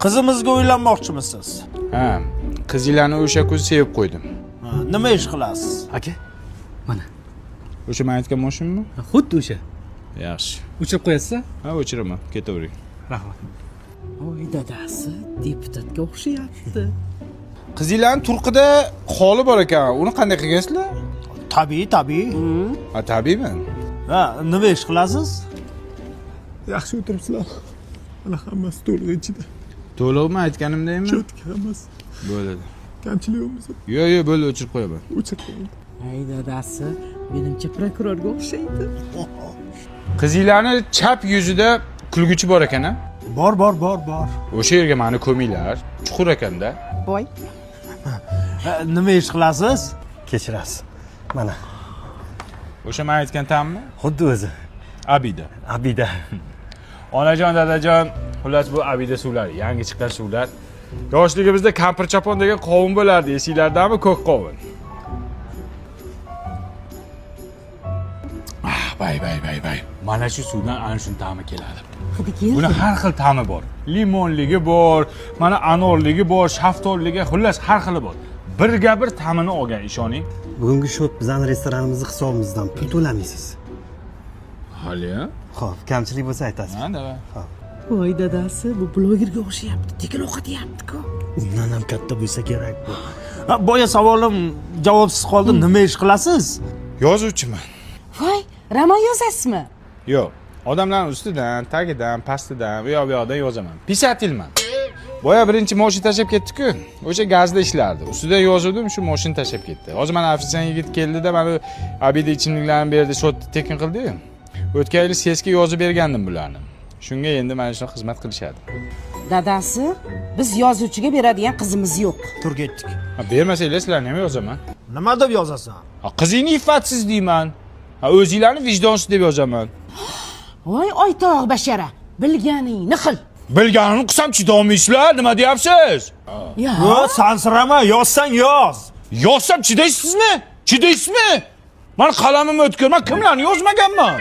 Qizimizga uylanmoqchimisiz? Ha, qizinglarni o'sha kuz sevib qo'ydim. Ha, nima ish qilasiz? Aka, mana. O'sha men aytgan mashinami? Xuddi o'sha. Yaxshi. O'chirib qo'yasiz? Ha, o'chiraman. Ketavering. Rahmat. Voy dadasi, deputatga o'xshayapti. Qizinglarni turqida xoli bor ekan. Uni qanday qilgansizlar? Tabiiy, tabiiy. Ha, tabiiymi? Ha, nima ish qilasiz? Yaxshi o'tiribsizlar. Mana, hammasi to'liq ichida. To'liqmi, aytganimdaymi? Чётко hammasi. Bo'ladi. Kamchilik bo'lmasa. Yo'q, yo'q, bo'ldi, o'chirib qo'yaman. O'chirib qo'ying. Ay dadasi, menimcha, prokurorga o'xshaydi. Qizinglarni chap yuzida kulguchi bor ekan, a? Bor, bor, bor, bor. O'sha yerga mani ko'minglar. Chuqur ekanda. Voy. Ha, nima ish qilasiz? Kechirasiz, mana. O'sha men aytgan ta'mmi? Xuddi o'zi. Abida. Abida. Onajon, dadajon, xullas, bu Abida suvlari, yangi chiqqan suvlar. Yoshligimizda kampir chopon degan qovun bo'lardi, esinglardami, ko'k qovun? Ah, bay bay bay bay. Mana shu suvdan ana shuni ta'mi keladi. Hidi keldi. Buni har xil ta'mi bor. Limonligi bor, mana anorligi bor, shaftolligi, xullas, har xili bor. Birga bir ta'mini olgan, ishoning. Bugungi счёт bizani restoranimizni hisobimizdan, pul to'lamaysiz. Hali? Ho'p, kamchilik bo'lsa aytasiz. Ha, давай. Voy dadasi, bu blogerga o'xshayapti, tekin ovqat yeyapti-ku. Undan ham katta bo'lsa kerak bu. Ha, boya savolim javobsiz qoldi. Nima ish qilasiz? Yozuvchiman. Voy, roman yozasizmi? Yo'q. Odamlarning ustidan, tagidan, pastidan, u yoq bu yoqdan yozaman. Писатель man. Boya birinchi moshina tashlab ketdi-ku. O'sha gazda ishlardi. Ustida yozuvdim, shu moshina tashlab ketdi. Hozir mana ofitsiant yigit keldida, mana Abida ichimliklarni berdi, счёт ni tekin qildi-yu. O'tgan yili sesga yozib bergandim bularni. Shunga endi mana shu xizmat qilishadi. Dadasi, biz yozuvchiga beradigan qizimiz yo'q. Tur, ketdik. Ha, bermasanglar, sizlarni ham yozaman. Nima deb yozasan? Ha, qizingni iffatsiz deyman. Ha, o'zinglarni vijdonsiz deb yozaman. Voy oytog' bashara, bilganingni qil. Bilganimni qilsam chidolmaysizlar, nima deyapsiz? Ya. Yo, sansirama, yozsang yoz. Yozsam chidaysizmi? Chidaysizmi? Man qalamim o'tkir, man kimlarni yozmaganman?